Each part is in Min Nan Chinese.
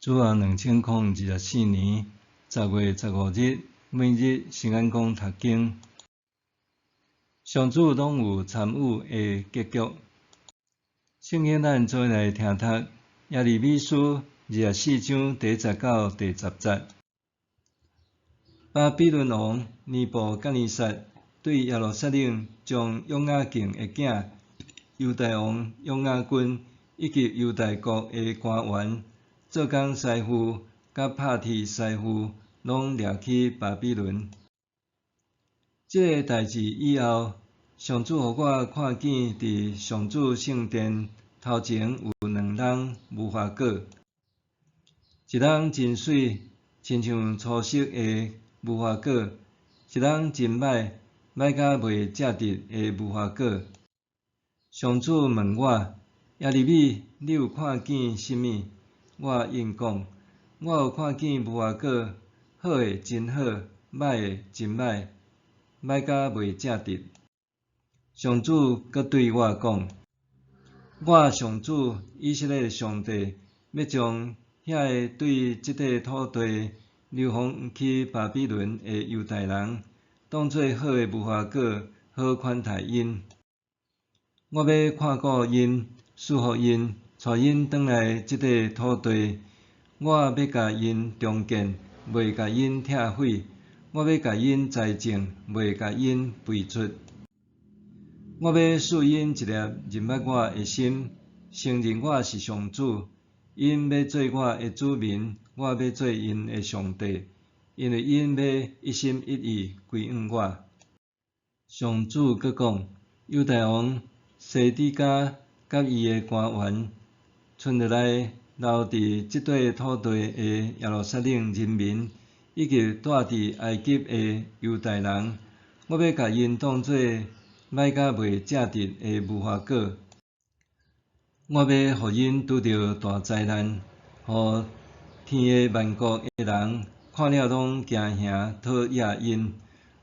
主後2024年10月15日，每日聖安講讀經。上主攏有參與的結局。聖經咱做伙來聽讀耶利米書24章第一節到第十節。巴比倫王尼布甲尼撒對耶路撒冷將約雅敬的囝猶大王約雅斤以及猶大國的官員、做工師傅佮拍鐵師傅攏掠去巴比倫。這个代誌以後，上主予我看見佇上主聖殿頭前有兩籠無花果，一籠真媠，親像初熟的無花果；一籠真䆀，䆀甲袂食得的無花果。上主問我：耶利米，你有看見啥物？我應講：我有看見無花果，好的真好，䆀的真䆀，䆀甲袂食得。上主閣對我講：我上主以色列的上帝，欲將遐个對這塊土地流放去巴比倫的猶大人，當做好的無花果，好款待𪜶。我欲看顧𪜶，賜福𪜶，帶𪜶轉來這塊土地。我欲共𪜶重建，袂共𪜶拆毀；我欲共𪜶栽種，袂共𪜶肥出。我欲賜𪜶一粒認捌我的心，承認我是上主。𪜶欲做我的子民，我欲做𪜶的上帝，因為𪜶欲一心一意歸向我。上主閣講：猶大王西底家佮伊的官員，賰落來留佇這塊土地的耶路撒冷人民，以及蹛佇埃及的猶大人，我欲共𪜶當做䆀甲袂食得的無花果。我欲予𪜶拄著大災難，予天下萬國的人看了攏驚嚇討厭𪜶。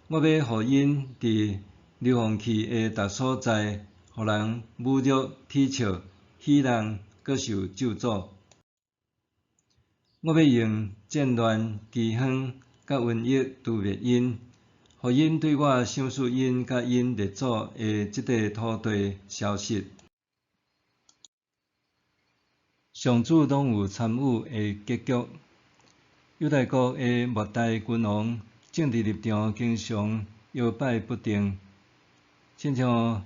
我欲予𪜶佇流放去的逐所在，予人侮辱、恥笑、戲弄，閣受咒詛。我欲用戰亂、饑荒、佮瘟疫誅滅𪜶，予𪜶對我賞賜𪜶佮𪜶列祖的這塊土地消失。上主攏有參與的結局。猶大國的末代君王政治立場經常搖擺不定，親像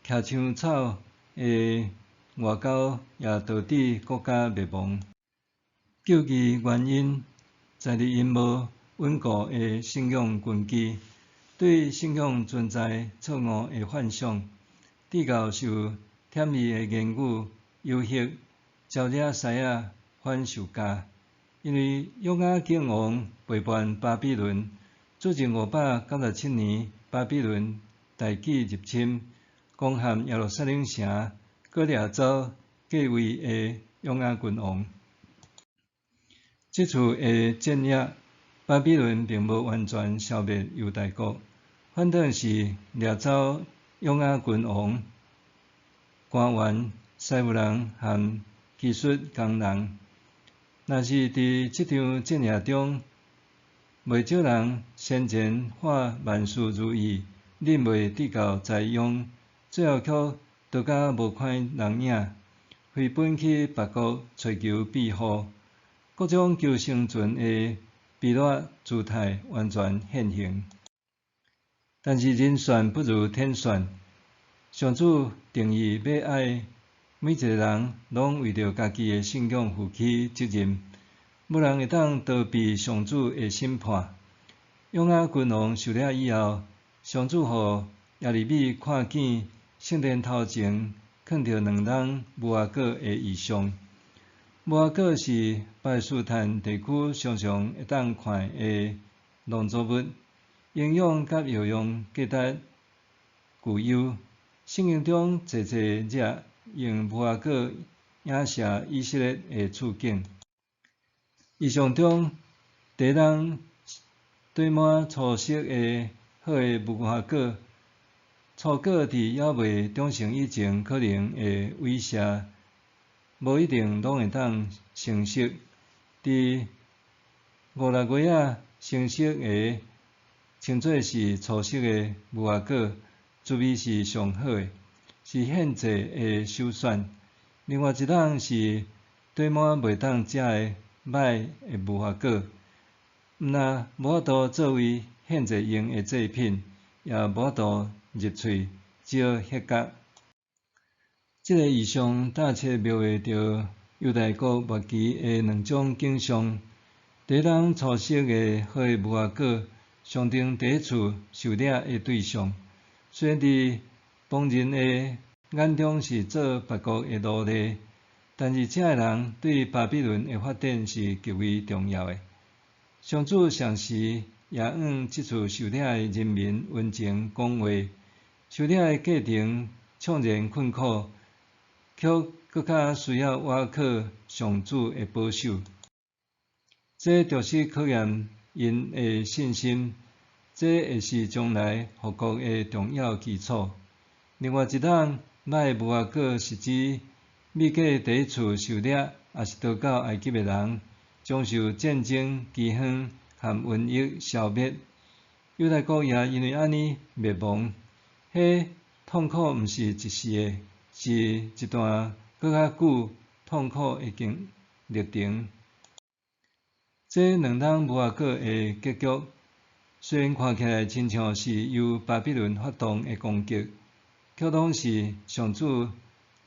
騎牆草的外交，也導致國家滅亡。究其原因，在於𪜶無穩固的信仰根基，對信仰存在錯誤的幻想，直到受諂媚的言語誘惑，招惹獅仔反受教。因為約雅敬王背叛巴比倫，主前597年，巴比倫大舉入侵，攻陷耶路撒冷城，閣掠走繼位的約雅斤王。這次的戰役，巴比倫並無完全消滅猶大國，反倒是掠走約雅斤王、官員、師傅人和技術工人。若是佇這場戰役中，袂少人先前看萬事如意，忍袂得到災殃，最後卻逃甲無看人影，飛奔去別國揣求庇護。各種求生存的卑劣姿態完全現形。但是人算不如天算，上主定意欲愛每一个人攏為著家己的信仰負起責任，無人會當逃避上主的審判。約雅斤王受掠以後，上主予耶利米看見聖殿頭前囥著兩籠無花果的異象。無花果是巴勒斯坦地區常常會當看的農作物，營養佮藥用價值具優。聖經中濟濟隻用無花果影射以色列的處境。異象中，第一籠堆滿初熟的好的無花果，初果佇猶未長成以前可能會萎謝，無一定攏會當成熟。佇五六月仔成熟的稱做是粗熟的無花果，滋味是上好的，是獻祭的首選。另外一種是缀滿袂當食的䆀的無花果，毋但無法度做為獻祭用的祭品，也無法度入喙，只好歇角。這个異象大切描繪著猶大國末期的兩種景象。第一種粗熟的好的無花果，象徵第一次受掠的對象。雖然佇旁人的眼中是做別國的奴隸，但是這个人對巴比倫的發展是極為重要的。上主同時也向這次受掠的人民溫情講話。受掠的過程縱然困苦，卻閣較需要倚靠上主的保守。這著是考驗𪜶的信心，這會是將來復國的重要基礎。另外一種䆀無花果是指米迦第一次受掠，抑是逃到埃及的人，將受戰爭、饑荒和瘟疫消滅。猶大國也因為按呢滅亡。彼痛苦毋是一時的，是一段閣較久痛苦的經歷程。這兩種無花果的結局，雖然看起來親像是由巴比倫發動的攻擊，卻攏是上主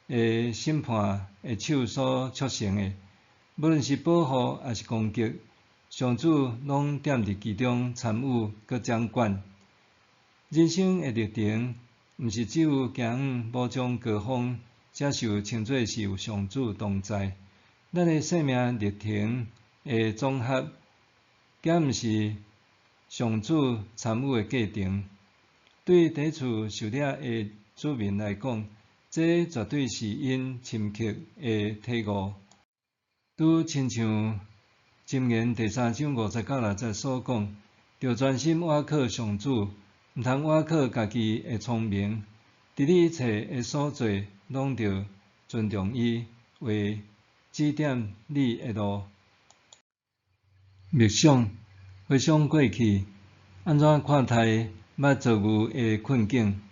的審判的手所促成的。無論是保護抑是攻擊，上主攏踮佇其中參與閣掌管。人生的歷程，毋是只有行往某種高峰，才受稱做是有上主同在。咱的生命歷程的總和，敢毋是上主參與的過程？對第一次受掠的子民來講，這絕對是𪜶深刻的體悟。拄親像箴言第三章五節到六節所講，著專心倚靠上主，毋通倚靠家己的聰明。佇你一切的所做，攏著尊重伊，會指點你的路。默想，回想過去，按怎看待捌遭遇的困境？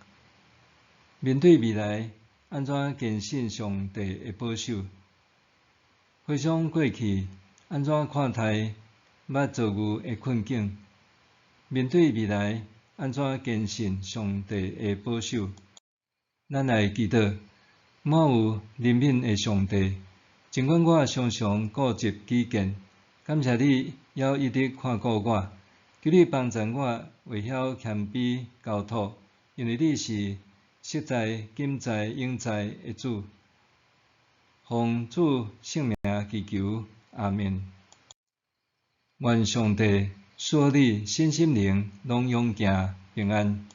面對未來，按怎堅信上帝的保守？回想過去，按怎看待捌遭遇的困境？面對未來，按怎堅信上帝的保守？咱來祈禱，滿有憐憫的上帝，儘管我常常固執己見，感謝你猶一直看顧我，求你幫助我會曉謙卑交託，因為你是實在、今在、永在的主。奉主聖名祈求，阿們。願上帝賜予你身心靈攏勇健平安。